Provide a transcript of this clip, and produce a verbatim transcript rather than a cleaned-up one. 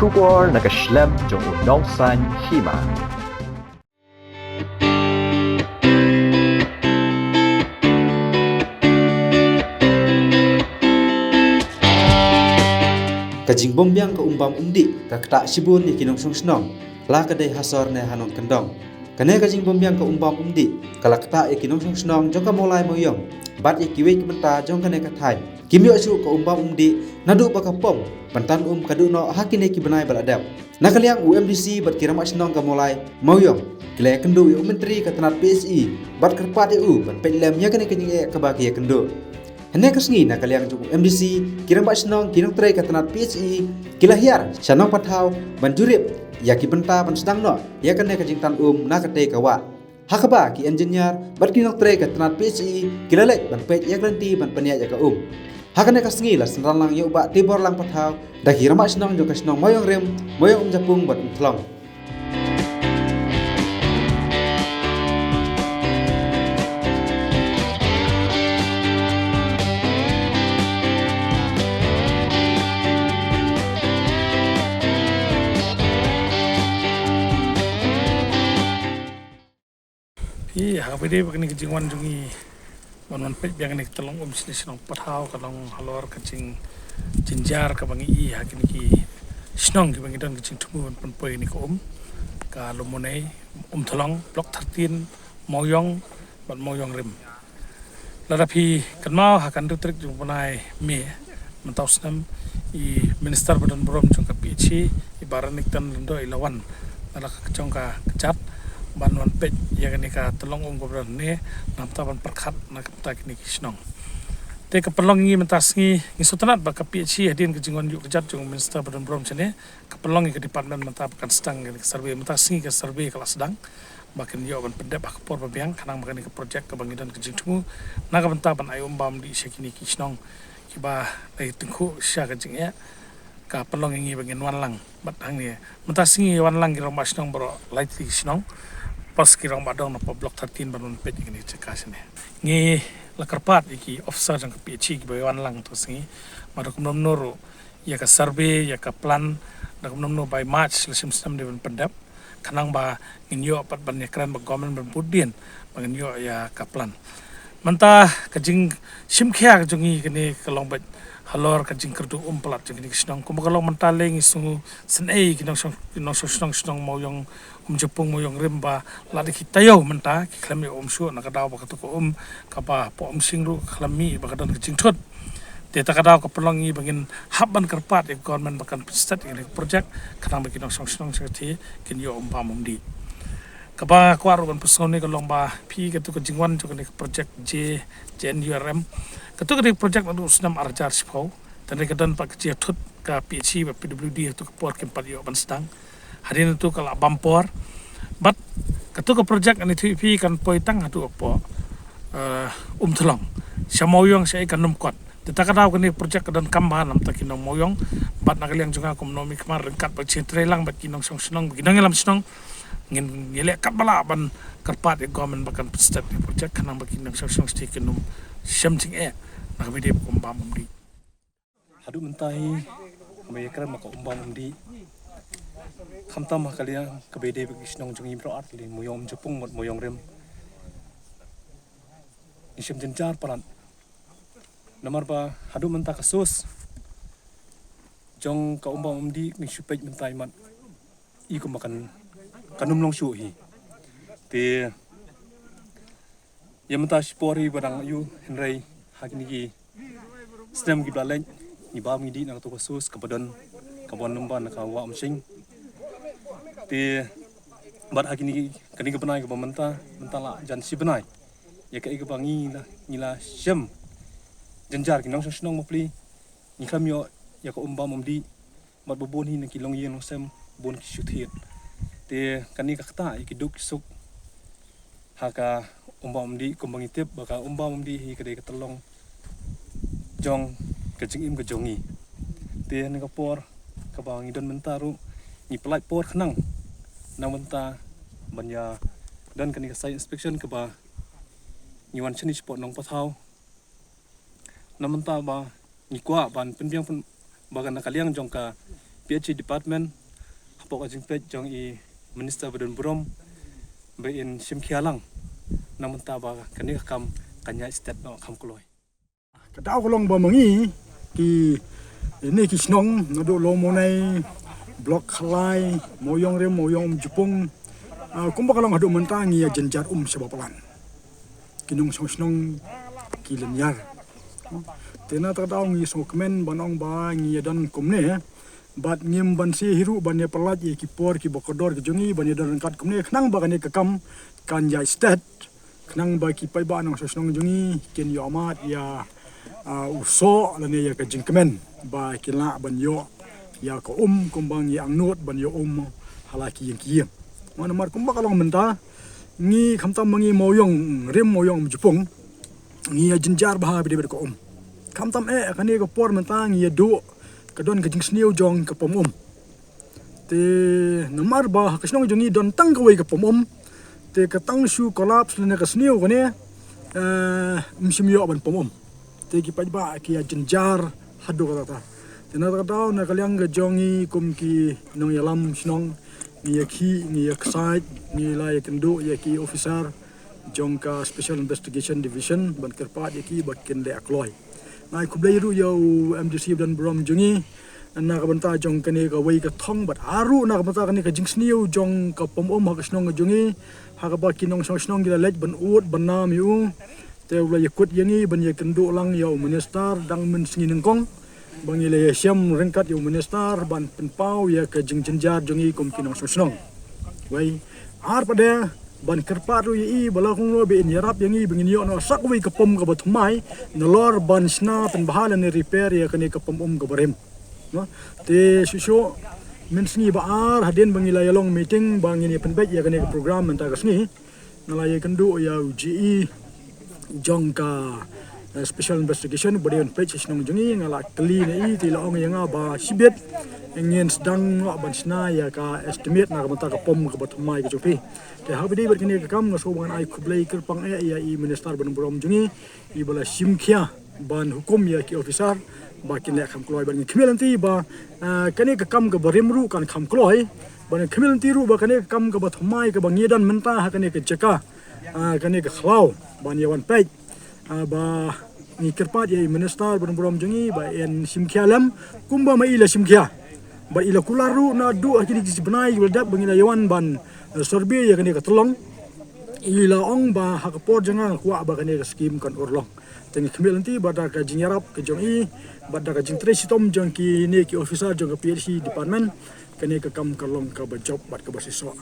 Khubor na ka shlem jong u nongsaiñ hima. Ka jingbymbiang ka um bam um dih ka ktah shibun ïa ki nongshong shnong, la ka dei ha sor ne ha nongkyndong. Kane ka jingbymbiang ka um bam um dih ka la ktah ïa ki nongshong shnong jong ka Mawlai Mawiong bad ïa kiwei ki bynta jong kane ka thaiñ. Kim ïoh shuh ka um bam um dih naduh ba ka pom ban tan um ka duh noh ha kine ki bnai ba la dep. Na ka liang u M D C bad ki rangbah shnong ka Mawlai Mawiong ki la ïakynduh ïa u Myntri ka tnat P H E bad kyrpad ïa u ban peit lem ïa kane ka jingeh kaba ki ïakynduh. Hynne ka sngi na ka liang jong u M D C, ki rangbah shnong, ki nongtrei ka tnat P H E ki la hiar sha Nongpathaw ban jurip ïa ki bynta ban sdang noh ïa kane ka jingtan um na katei ka wah. Ha kaba ki engineer bad ki nongtrei ka tnat P H E ki la leit ban peit ïa ka lynti ban pynïaid ïa ka um. Ha kane ka sngi la synran lang ïa u Bah Tiborlang Pathaw da ki rangbah shnong jong ka shnong Mawiong Rim, Mawiong Umjapung bad Umthlong. Phi, ha kaba ïadei bad kane ka jingwan jong ngi ban wan peit biang kane ka tyllong um shane sha Nongpathaw, ka long halor ka jingjynjar kaba ngi i ha kine ki shnong kiba ngi don ka jingthmu ban pynpoi kane ka um, ka Lumunei, Umthlong, Block thirteen, Mawiong bad Mawiong Rim. Lada phi kynmaw, ha ka hynriew tarik jong u bnai May mynta u snem, i Minister ba don burom jong ka P H E, i Bah Renikton Lyngdoh, i la wan na la ka jong ka kjat ban wan peit ïa kane ka tyllong um kaba don hangne, na ka bynta ban pyrkhat na ka bynta kine ki shnong. Te ka pynlong ngi mynta sngi, ngi sngewtynnat ba ka P H E, hadien ka jingwan ïuh kjat jong u Minister ba don burom shane, ka pynlong ïa ka department mynta ba kan sdang ïa ka survey. Mynta sngi ka survey ka la sdang ba kan ïoh ban pyndep ha ka por ba biang, khnang ba kane ka project kaba ngi don ka jingthmu na ka bynta ban ai um bam dih sha kine ki shnong kiba la ïa tyngkhuh sha ka jingeh, ka pynlong ïa ngi ba ngin wan lang. Bad hangne mynta sngi wan lang ki rangbah shnong baroh lai tylli ki shnong, plus ki rangbah dong na poh Block thirteen ban wan peit ïa kine ki jaka shane. Ngi la kyrpad ïa ki officer jong ka P H E kiba wan lang mynta sngi, ba da kumno kumno ruh ïa ka survey, ïa ka plan, da kumno kumno by March la shim snem dei ban pyndep, khnang ba ngin ïoh pat ban ïakren bad government ban bud dien ba ngin ïoh ïa ka plan. Mynta ka jingshim khia ka jong ngi kane ka long beit halor ka jingkyrduh um palat jong kine ki shnong. Kumba ka long mynta lei ngi sngewsynei ki nongshong, ki nongshong shnong, shnong Mawiong Umjapung, Mawiong Rim ba lada ki taïew mynta ki khlem ïoh um shuh, na ka daw ba kato ka um kaba poh Umshing ruh ka khlem mih ba ka don ka jingthut. Te ta ka daw ka pynlong ngi ba ngin hap ban kyrpad ïa ka government ba kan pynstet ïa kane ka project, khnang ba ki nongshong shnong shatei kin ïoh um bam um dih. Kaba kwah ruh ban pynsngew ne ka long ba phi, kato ka jingwan jong kane ka project J, J N U R M, kato kane ka project naduh u snem ar hajar shiphew. Tang ka don pat ka jingthut ka P H E bad P W D, kato ka por kim pat ïoh ban sdang. Hadien tu ka la bam por. Bad kato ka project ngan ïathuh ïa phi kan poi tang haduh hapoh, eh, Umthlong. Sha Mawiong sha ei kan ym kot. Te ta ka daw kane ka project ka donkam bha na ka bynta ki nong Mawiong. Bad na ka liang jong nga kum u nongmihkhmat ryngkat bad ka jingtreilang bad ki nongshong shnong, ki nongïalam shnong, ngin, ngi leh katba lah ban kyrpad ïa ka government ba kan pynstet ïa ka project, khnang ba ki nongshong shnong shatei kin ym shem jingeh na kaba ïadei bad ka um bam um dih. Haduh mynta hi, haba ïakren bad ka um bam um dih, khamtam ha ka liang kaba ïadei bad ki shnong jong ngi baroh artylli, Mawiong Umjapung bad Mawiong Rim, ngi shem jynjar palat. Namar ba haduh mynta ka source jong ka um bam um dih ngi shu peit mynta i mat i kumba kan, kan ym long shuh hi. Te ïa mynta shipor hi ba dang ïoh, hynrei ha kine ki snem kiba la leit ngi bam ngi dih na kato ka source kaba don, kaba wan lyngba na ka wah Umshing. Te bad ha kine ki, kane ka bnai kaba mynta, mynta la jan shi bnai ïa kaei kaba ngi la, ngi la shem jynjar ki nongshong shnong bapli, ngi khlem ïoh ïa ka um bam um dih. Bad ba bun hi na ki longïing longsem, bun ki shu thied. Te kane ka ktah ïa ki duk ki suk ha ka um bam um dih, kumba ngi tip ba ka um bam um dih hi ka dei ka tyllong jong ka jingim ka jong ngi. Te ha kane ka por kaba ngi don mynta ruh ngi pynlait por khnang na ka bynta ban ïa don kane ka site inspection kaba ngi wan shane shapoh Nongpathaw. Na ka bynta ba ngi kwah ban pynbiang pyn, ba ka na ka liang jong ka P H E department, hapoh ka jingpeit jong i Minister ba don burom, ba in shim khia lang na mynta ba kane ka kam kan ïaid stet noh kham kloi. Ka daw ka long ba ma ngi ki, ine ki shnong naduh Lawmonai, Block Khalai, Mawiong Rim, Mawiong Jupung, ah, kumba ka long haduh mynta ngi ïa jynjar um sha ba palat. Ki nongshong shnong ki lynñiar. Te na kata ka daw ngi sngewkmen ban ong ba ngi ïa don kumne, bad ngim banse hi ruh ban ïa pynlait ïa ki por kiba kordor ki jong ngi ban ïa don ryngkat kumne khnang ba kane ka kam kan ïaid stet, khnang ba ki paidbah nongshong shnong jong ngi kin ïoh mad ïa, ah, u soh lane ïa ka jingkmen ba kin lah ban ïoh ïa ka um kumba ngi angnud ban ïoh um ha la ki ïing ki ïing. Namar kumba ka long mynta, ngi khamtam ma ngi Mawiong Rim, Mawiong Jupung, ngi ïa jynjar bha bad ka um. Khamtam eh kane ka por mynta ngi ïa duh ka don ka jingsniew jong ka pom um. Te namar ba ha ka shnong jong ngi don tang kawei ka pom um, te ka tang shu collapse lane ka sniew kane, eh, ym shym ïoh ban pom um. Te ki paidbah ki ïa jynjar haduh katta. Te na kata ka daw na ka liang ka jong ngi kum ki nongïalam shnong, ngi ïa khih, ngi ïa ksaid, ngi la ïa kynduh ïa ki officer jong ka Special Investigation Division ban kyrpad ïa ki ba kin leh kloi. Nga ai khublei ruh ïa u M D C ba don burom jong ngi na ka bynta jong kane kawei ka thong bad ar ruh na ka bynta kane ka jingsniew jong ka pom um ha ka shnong ka jong ngi, ha kaba ki nongshong shnong ki la leit ban ud ban nam ïa u. Te u la ïakut ïa ngi ban ïa kynduh lang ïa u minister dang mynsngi nyngkong, ba ngi la ïa shem ryngkat ïa u minister ban pynpaw ïa ka jingjynjar jong ngi kum ki nongshong shnong. Wei, ar pat de ban kyrpad ruh ïa i ba la kumno ba in ïarap ïa ngi ba ngin ïoh noh sa kawei ka pom kaba thymmai, nalor ban shna pynbha lane repair ïa kane ka pom um kaba rim. No? Te shuh shuh mynsngi ba ar hadien ba ngi la ïa long meeting ba ngin ïa pynbeit ïa kane ka program mynta ka sngi, nga la ïa kynduh ïa u G E jong ka, eh, Special Investigation ba dei ban peit sha shnong jong ngi, nga la kylli na i, te i la ong ïa nga ba shibit ngin sdang noh ban shna ïa ka estimate na ka bynta ka pom kaba thymmai ka jong phi. Te haba dei bad kane ka kam nga sngewbha ban ai khublei kyrpang eh ïa i minister ba don burom jong ngi, i ba la shim khia ban hukum ïa ki officer ba kin leh kham kloi, bad ngi khmih lynti ba, ah, kane ka kam kaba rim ruh kan kham kloi, bad ngi khmih lynti ruh ba kane ka kam kaba thymmai kaba ngi don mynta ha kane ka jaka, ah, kane ka khlaw ban ïa wan peit, ah, ba ngi kyrpad ïa i minister ba don burom jong ngi ba in shim khia lem kumba ma i la shim khia. Bad i la kular ruh naduh ha kine ki bnai kiba la dep ba ngi la ïa wan ban, eh, survey ïa kane ka tyllong. I la ong ba ha ka por jong nga nga kwah ba kane ka skim kan urlong. Te ngi khmih lynti ba da ka jingïarap ka jong i, ba da ka jingtrei shitom jong kine ki officer jong ka P H E department, kane ka kam ka long kaba jop bad kaba shisha.